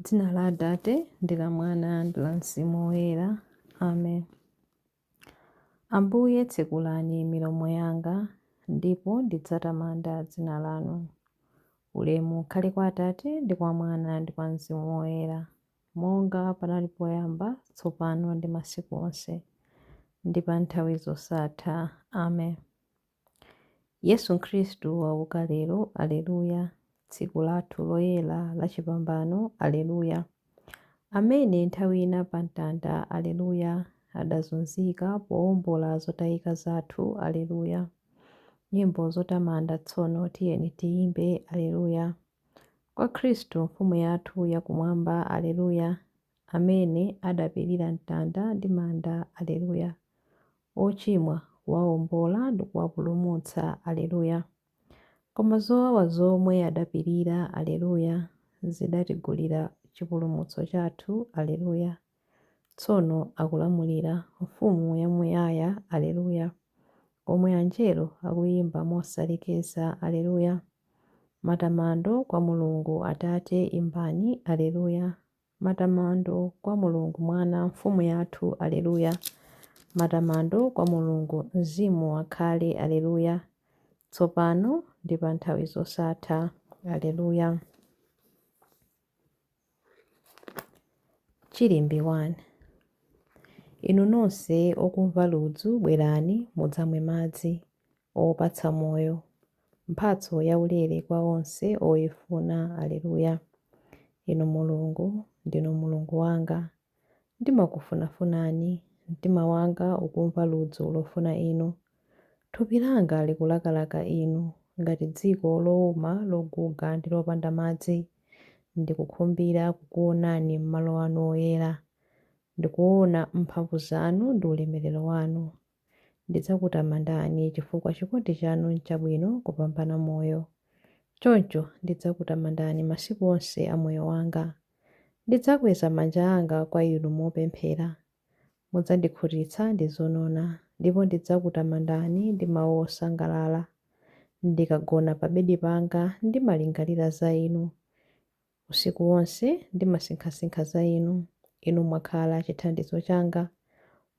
Dzina la Atate ndi la Mwana ndi la Mzimu Woyera. Amen. Ambuye tsekulani milomo yanga, ndipo ndidzatamanda dzina lanu. Ulemu ukhale kwa Atate ndi kwa Mwana ndi kwa Mzimu Woyera, monga panali poyamba, tsopano ndi masiku onse, ndi pa nthawi zosatha. Amen. Yesu Khristu wauka lero, Aleluya, tsiku lathu loyera la chipambano, Aleluya. Amene nthawi ina pa mtanda, Aleluya, adazunzika powombola zotayika zathu, Aleluya. Nyimbo zotamanda tsono tiyeni tiyimbe, Aleluya. Kwa Khristu Mfumu yathu yakumwamba, Aleluya, amene adapirira mtanda ndi manda, Aleluya. Ochimwa kuwawombola ndi kuwapulumutsa, Aleluya. Koma zowawa zomwe adapirira, Aleluya, zidatigulira chipulumutso chathu, Aleluya. Tsono akulamulira, Mfumu yamuyaya, Aleluya, komwe anjelo akuyimba mosalekeza, Aleluya. Matamando kwa Mulungu Atate imbani, Aleluya. Matamando kwa Mulungu Mwana, Mfumu yathu, Aleluya. Matamando kwa Mulungu Mzimu akhale, Aleluya, tsopano ndi pa nthawi zosatha. Aleluya. Chilimbi 1. Inu nonse okumva ludzu, bwerani mudzamwe madzi opatsa moyo, mphatso yaulere kwa onse oifuna. Aleluya. Inu Mulungu, ndinu Mulungu wanga, ndimakufunafunani, mtima wanga ukumva ludzu lofuna inu. Thupi langa likulakalaka inu, ngati dziko lowuma loguga ndi lopanda madzi. Ndikukhumbira kukuonani m'malo anu oyera, ndikuona mphamvu zanu ndi ulemerero wanu. Ndidzakutamandani chifukwa chikondi chanu n'chabwino kupambana moyo. Choncho ndidzakutamandani masiku onse a moyo wanga. Ndidzakweza manja anga kwa inu mopemphera. Mudzandikhutitsa ndi zonona, ndipo ndidzakutamandani ndi mawu osangalala. Ndikagona pabedi panga ndimalingalira za inu. Usiku wonse ndimasinkhasinkha za inu. Inu mwakhala chithandizo changa.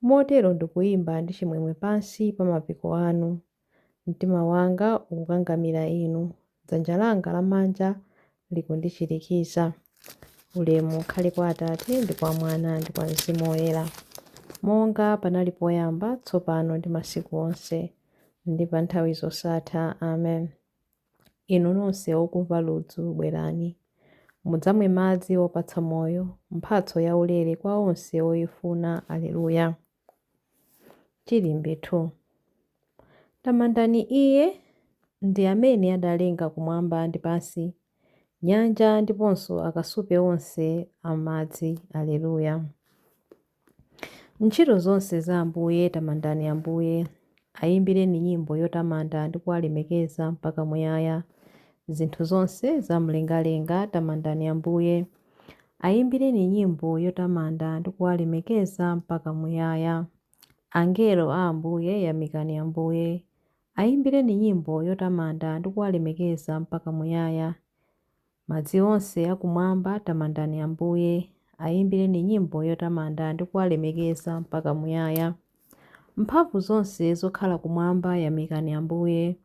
Motero ndikuyimba ndi chimwemwe pansi pa mapiko anu. Mtima wanga ukukangamira inu, dzanja langa lamanja likundichirikiza. Ulemu ukhale kwa Atate ndi kwa Mwana ndi kwa Mzimu Woyera, monga panali poyamba, tsopano ndi masiku onse, ndi pa nthawi zosatha. Amen. Inu nonse okumva ludzu, bwerani, mudzamwe madzi opatsa moyo, mphatso yaulere kwa onse oifuna. Aleluya. Chilimbi 2. Tamandani Iye, ndi amene adalenga kumwamba ndi pansi, nyanja ndiponso akasupe onse a madzi. Aleluya. Ntchito zonse za Ambuye, tamandani Ambuye. Ayimbireni nyimbo yotamanda ndi kuwalemekeza mpaka muyaya. Zinthu zonse za mlengalenga, tamandani Ambuye. Ayimbireni nyimbo yotamanda ndi kuwalemekeza mpaka muyaya. Angelo a Ambuye, yamikani Ambuye. Ayimbireni nyimbo yotamanda ndi kuwalemekeza mpaka muyaya. Madzi onse akumwamba, tamandani Ambuye. Ayimbireni nyimbo yotamanda ndi kuwalemekeza mpaka muyaya. Mphamvu zonse zokhala kumwamba, yamikani Ambuye.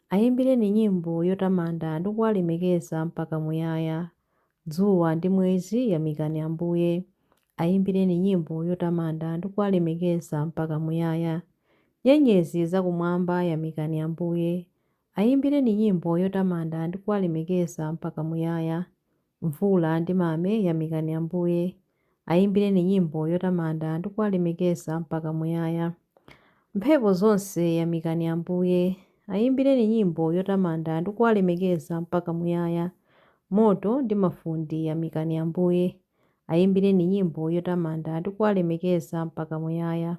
Ayimbireni nyimbo yotamanda ndi kuwalemekeza mpaka muyaya. Dzuwa ndi mwezi, yamikani Ambuye. Ayimbireni nyimbo yotamanda ndi kuwalemekeza mpaka muyaya. Nyenyezi zakumwamba, yamikani Ambuye. Ayimbireni nyimbo yotamanda ndi kuwalemekeza mpaka muyaya. Mvula ndi mame, yamikani Ambuye. Ayimbireni nyimbo yotamanda ndi kuwalemekeza mpaka muyaya. Mphepo zonse, yamikani Ambuye. Ayimbireni nyimbo yotamanda ndi kuwalemekeza mpaka muyaya. Moto ndi mafunde, yamikani Ambuye. Ayimbireni nyimbo yotamanda ndi kuwalemekeza mpaka muyaya.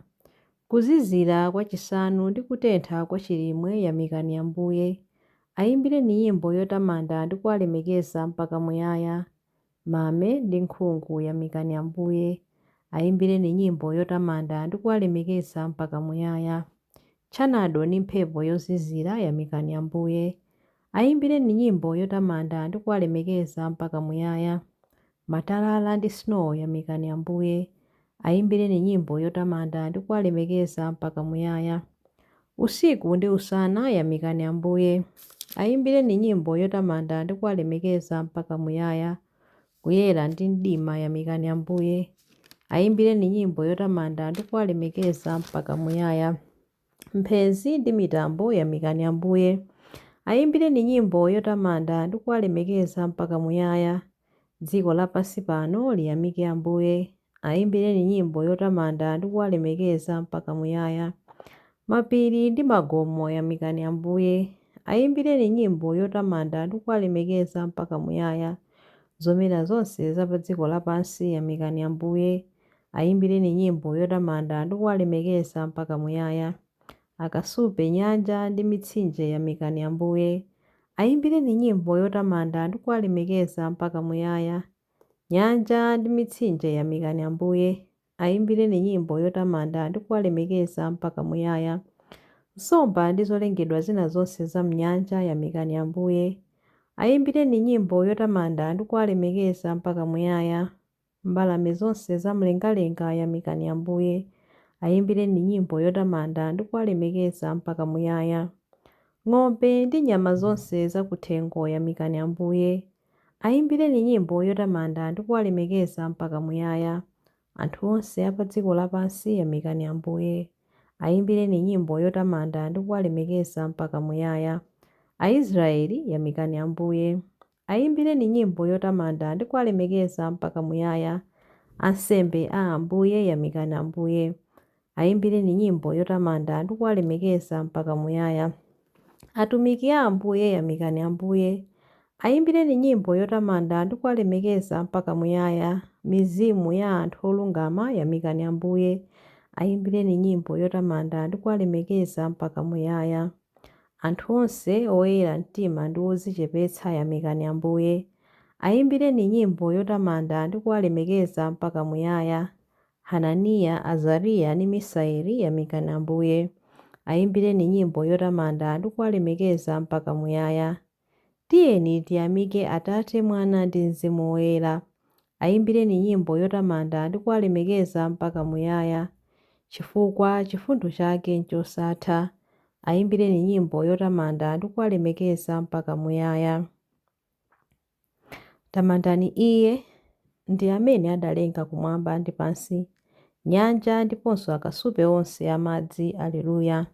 Kuzizira kwa chisanu ndi kutentha kwa chilimwe, yamikani Ambuye. Ayimbireni nyimbo yotamanda ndi kuwalemekeza mpaka muyaya. Mame ndi nkhungu, yamikani Ambuye. Ayimbireni nyimbo yotamanda ndi kuwalemekeza mpaka muyaya. Tchanado ndi mphepo yozizira, yamikani Ambuye. Ayimbireni nyimbo yotamanda ndi kuwalemekeza mpaka muyaya. Matalala ndi snowo yamikani Ambuye. Ayimbireni nyimbo yotamanda ndi kuwalemekeza mpaka muyaya. Usiku ndi usana yamikani Ambuye. Ayimbireni nyimbo yotamanda ndi kuwalemekeza mpaka muyaya. Kuyera ndi mdima yamikani Ambuye. Ayimbireni nyimbo yotamanda ndi kuwalemekeza mpaka muyaya. Mphenzi ndi mitambo yamikani Ambuye. Ayimbireni nyimbo yotamanda ndi kuwalemekeza mpaka muyaya. Dziko lapansi pano liyamike Ambuye. Ayimbireni nyimbo yotamanda ndi kuwalemekeza mpaka muyaya. Mapiri ndi magomo yamikani Ambuye. Ayimbireni nyimbo yotamanda ndi kuwalemekeza mpaka muyaya. Zomera zonse za pa dziko lapansi yamikani Ambuye. Ayimbireni nyimbo yotamanda ndi kuwalemekeza mpaka muyaya. Akasupe, nyanja ndi mitsinje yamikani Ambuye. Ayimbireni nyimbo yotamanda ndi kuwalemekeza mpaka muyaya. Nyanja ndi mitsinje yamikani Ambuye. Ayimbireni nyimbo yotamanda ndi kuwalemekeza mpaka muyaya. Nsomba ndi zolengedwa zina zonse za m'nyanja yamikani Ambuye. Ayimbireni nyimbo yotamanda ndi kuwalemekeza mpaka muyaya. Mbalame zonse zamlengalenga yamikani Ambuye. Ayimbireni nyimbo yotamanda ndi kuwalemekeza mpaka muyaya. Ng'ombe ndi nyama zonse zakuthengo yamikani Ambuye. Ayimbireni nyimbo yotamanda ndi kuwalemekeza mpaka muyaya. Anthu onse a pa dziko lapansi yamikani Ambuye. Ayimbireni nyimbo yotamanda ndi kuwalemekeza mpaka muyaya. Aisraeli yamikani Ambuye. Ayimbireni nyimbo yotamanda ndi kuwalemekeza mpaka muyaya. Ansembe a Ambuye yamikani Ambuye. Ayimbireni nyimbo yotamanda ndi kuwalemekeza mpaka muyaya. Atumiki a Ambuye yamikani Ambuye. Ayimbireni nyimbo yotamanda ndi kuwalemekeza mpaka muyaya. Mizimu ya anthu olungama yamikani Ambuye. Ayimbireni nyimbo yotamanda ndi kuwalemekeza mpaka muyaya. Anthu onse oyera mtima ndi odzichepetsa yamikani Ambuye. Ayimbireni nyimbo yotamanda ndi kuwalemekeza mpaka muyaya. Hananiya, Azariya ndi Misaeli yamikani Ambuye. Ayimbireni nyimbo yotamanda ndi kuwalemekeza mpaka muyaya. Tiyeni tiyamike Atate, Mwana ndi Mzimu Woyera. Ayimbireni nyimbo yotamanda ndi kuwalemekeza mpaka muyaya. Chifukwa chifundo chake n'chosatha. Ayimbireni nyimbo yotamanda ndi kuwalemekeza mpaka muyaya. Tamandani Iye, ndi amene adalenga kumwamba ndi pansi, nyanja ndiponso akasupe onse amadzi. Alleluya.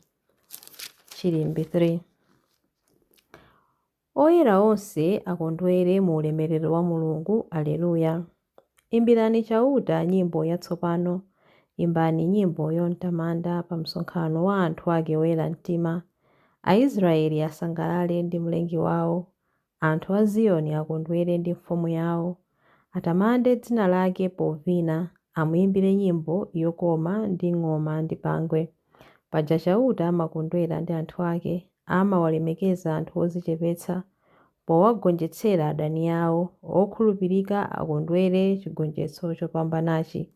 Chilimbi 3. Oyera onse akondwere mu ulemerero wa Mulungu. Alleluya. Imbirani Chauta nyimbo yatsopano. Imbani nyimbo yotamanda pa msonkhano wa anthu ake oyera mtima. Aisraeli asangalale ndi Mlengi wawo. Anthu a Ziyoni akondwere ndi mfumu yawo. Atamande dzina lake povina, amuyimbire nyimbo yokoma ndi ng'oma ndi pangwe. Paja Chauta amakondwera ndi anthu ake, amawalemekeza anthu odzichepetsa. Powagonjetsera adani awo, okhulupirika akondwere chigonjetso chopambanachi.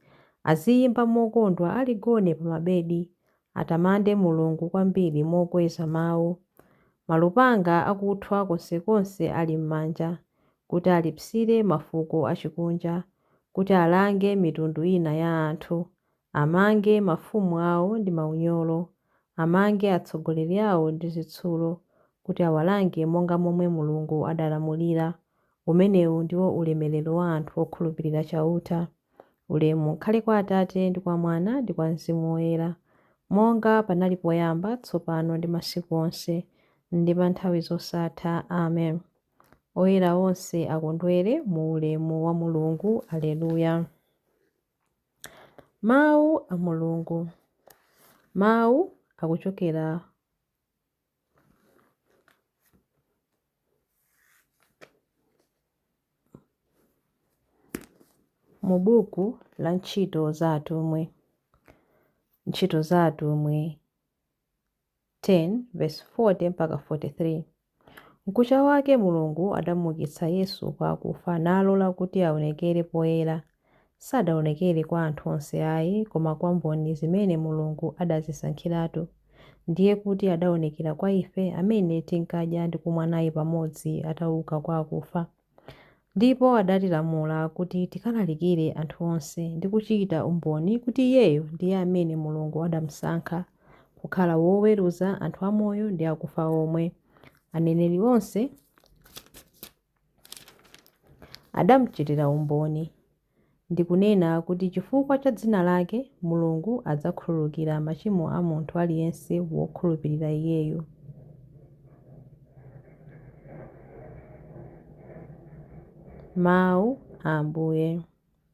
Aziyimba mokondwa ali gone pa mabedi, atamande Mulungu kwambiri mokweza mawu. Malupanga akuthwa konsekonse ali m'manja, kuti alipsire mafuko achikunja, kuti alange mitundu ina ya anthu, amange mafumu awo ndi maunyolo, amange atsogoleri awo ndi zitsulo, kuti awalange monga momwe Mulungu adalamulira. Umenewu ndiwo ulemerero wa anthu okhulupirira Chauta. Ulemu ukhale kwa Atate ndi kwa Mwana ndi kwa Mzimu Woyera, monga panali poyamba, tsopano ndi masiku onse, ndi pa nthawi zosatha. Amen. Oyera onse akondwere mu ulemu wa Mulungu. Alleluya. Mawu a Mulungu. Mawu akuchokera mu buku la Ntchito za Atumwi. Ntchito za Atumwi 10 verse 40 mpaka 43. Mkucha wake Mulungu adamuukitsa Yesu kwa akufa nalola kuti aonekere poyera. Sadaonekere kwa anthu onse ayi, koma kwa mboni zimene Mulungu adazisankhiratu. Ndiye kuti adaonekera kwa ife amene tinkadya ndi kumwa naye pamodzi atauka kwa akufa. Ndipo adatilamula kuti tikalalikire anthu onse ndi kuchita umboni kuti Iyeyo ndiye amene Mulungu adamusankha kukhala woweruza anthu amoyo ndi akufa omwe. Aneneri onse adamuchitira umboni, ndi kunena kuti chifukwa cha dzina lake, Mulungu adzakhululukira machimo a munthu aliyense wokhulupirira Iyeyo. Mawu a Ambuye.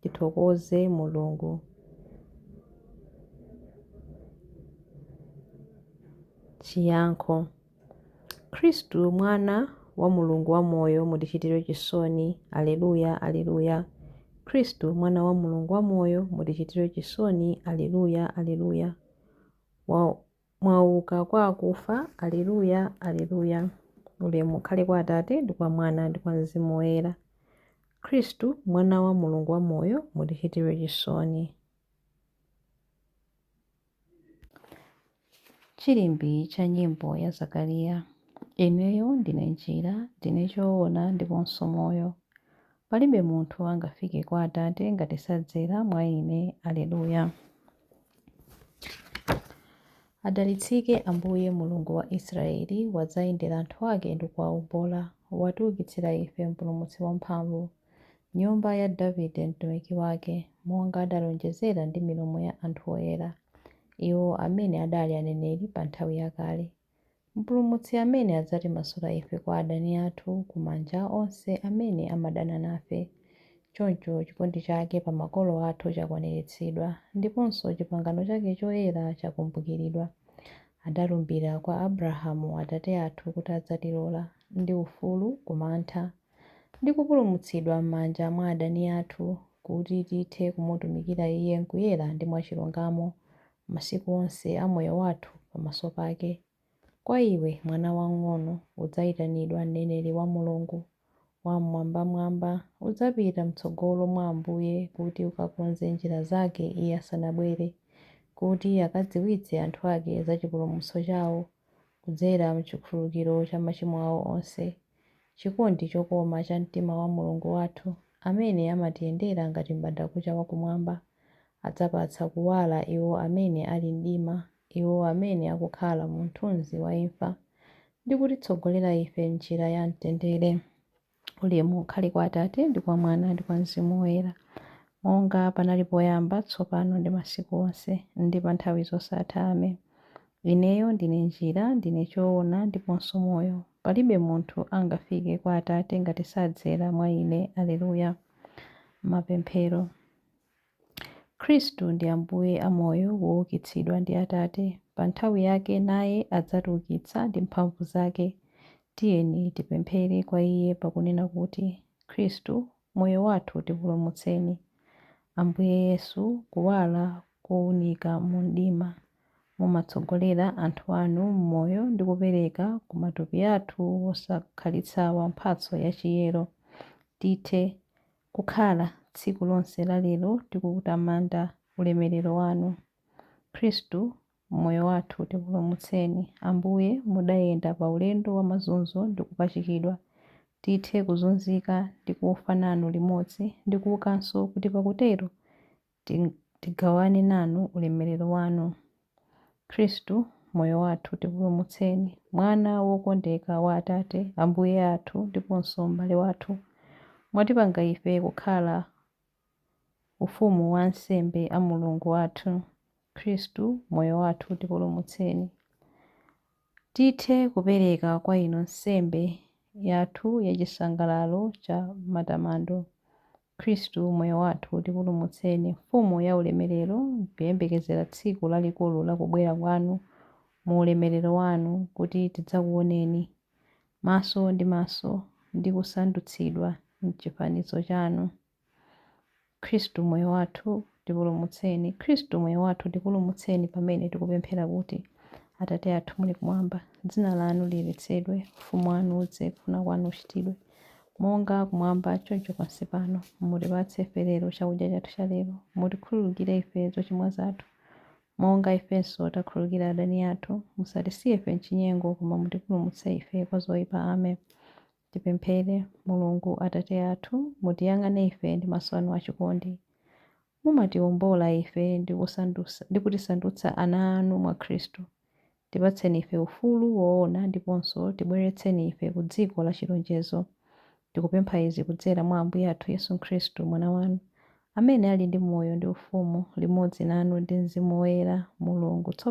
Tithokoze Mulungu. Chiyankho. Khristu Mwana wa Mulungu wamoyo, mutichitire chisoni. Aleluya, Aleluya. Khristu Mwana wa Mulungu wamoyo, mutichitire chisoni. Aleluya, Aleluya. Mwauka kwa akufa. Aleluya, Aleluya. Ulemu ukhale kwa Atate, ndi kwa Mwana, ndi kwa Mzimu Woyera. Khristu Mwana wa Mulungu wamoyo, mutichitire chisoni. Chilimbi cha nyimbo ya Zakariya. Ineyo ndine njira, ndine choona ndiponso moyo. Palibe munthu angafike kwa Atate ngati sadzera mwa ine. Aleluya. Adalitsike Ambuye Mulungu wa Israeli, wadzayendera anthu ake ndi kuwawombola. Watiukitsira ife Mpulumutsi wamphamvu, nyumba ya Davide mtumiki wake, monga adalonjezera ndi milomo ya anthu oyera, iwo amene adali aneneri pa nthawi yakale. Mpulumutsi amene adzatimasula ife kwa adani athu, ku manja onse amene amadana nafe. Choncho chikondi chake pa makolo athu chakwaniritsidwa, ndiponso chipangano chake choyera chakumbukiridwa. Adalumbira kwa Abrahamu atate athu kuti adzatilola ndi ufulu ku mantha, ndi kupulumutsidwa m'manja mwa adani athu, kuti tithe kumutumikira Iye m'kuyera ndi mwachilungamo masiku onse a moyo wathu pamaso pake. Kwa iwe, mwana wamng'ono, udzayitanidwa mneneri wa Mulungu Wam'mwambamwamba. Udzapita m'tsogolo mwa Ambuye kuti ukakonze njira zake Iye asanabwere, kuti akadziwitse anthu ake za chipulumutso chawo kudzera m'chikhululukiro cha machimo awo onse. Chikondi chokoma cha mtima wa Mulungu wathu, amene amatiyendera ngati m'bandakucha wakumwamba, adzapatsa kuwala iwo amene ali mdima, iwo amene akukhala mu mthunzi wa imfa, ndi kutitsogolera ife m'njira ya mtendere. Ulemu ukhale kwa Atate, ndi kwa Mwana, ndi kwa Mzimu Woyera, monga panali poyamba, tsopano ndi masiku onse, ndi pa nthawi zosatha. Amen. Ineyo ndine njira, ndine choona ndiponso moyo. Palibe munthu angafike kwa Atate ngati sadzera mwa ine. Aleluya. Mapemphero. Khristu ndi Ambuye amoyo woukitsidwa ndi Atate. Pa nthawi yake naye adzatiukitsa ndi mphamvu zake. Tiyeni tipemphere kwa Iye pakunena kuti, Khristu, moyo wathu tipulumutseni. Ambuye Yesu, kuwala kowunika mu mdima, mumatsogolera anthu anu m'moyo ndi kupereka ku matupi athu wosakhalitsawa mphatso yachiyero. Tithe kukhala tsiku lonse la lero tikutamanda ulemerero wanu. Khristu, moyo wathu tipulumutseni. Ambuye, mudayenda pa ulendo wa mazunzo ndi kupachikidwa. Tithe kuzunzika ndi kufa nanu limodzi ndi kuukanso, kuti pakutero tigawane nanu ulemerero wanu. Khristu, moyo wathu tipulumutseni. Mwana wokondeka wa Atate, Ambuye athu ndiponso m'bale wathu, mwatipanga ife kukhala ufumu wa ansembe a Mulungu wathu. Khristu, moyo wathu tipulumutseni. Tithe kupereka kwa inu nsembe yathu yachisangalalo cha matamando. Khristu, moyo wathu tipulumutseni. Mfumu ya ulemerero, kuyembekezera tsiku lalikulu la kubwera kwanu mu ulemerero wanu, kuti tidzakuoneni maso ndi maso ndi kusandutsidwa m'chifanizo chanu. Khristu, moyo wathu tipulumutseni. Khristu, moyo wathu tipulumutseni, pamene tikupemphera kuti, Atate athu muli kumwamba, dzina lanu liyeretsedwe, ufumu wanu udze, kufuna kwanu kuchitidwe monga kumwamba choncho pansi pano. Mutipatse ife lero chakudya chathu cha lero. Mutikhululukire ife zochimwa zathu, monga ifenso takhululukira adani athu. Musatisiye ife mchinyengo, koma mutipulumutse ife kwa zoyipa. Amen. Tipemphere. Mulungu Atate athu, mutiyang'ane ife ndi maso anu achikondi. Mumatiwombola ife ndi kutisandutsa ana anu mwa Khristu. Tipatseni ife ufulu woona ndiponso tibweretseni ife ku dziko la chilonjezo. Tikupempha izi kudzera mwa Ambuye athu Yesu Khristu, Mwana wanu, amene ali ndi moyo ndi ufumu limodzi nanu ndi Mzimu Woyera, Mulungu.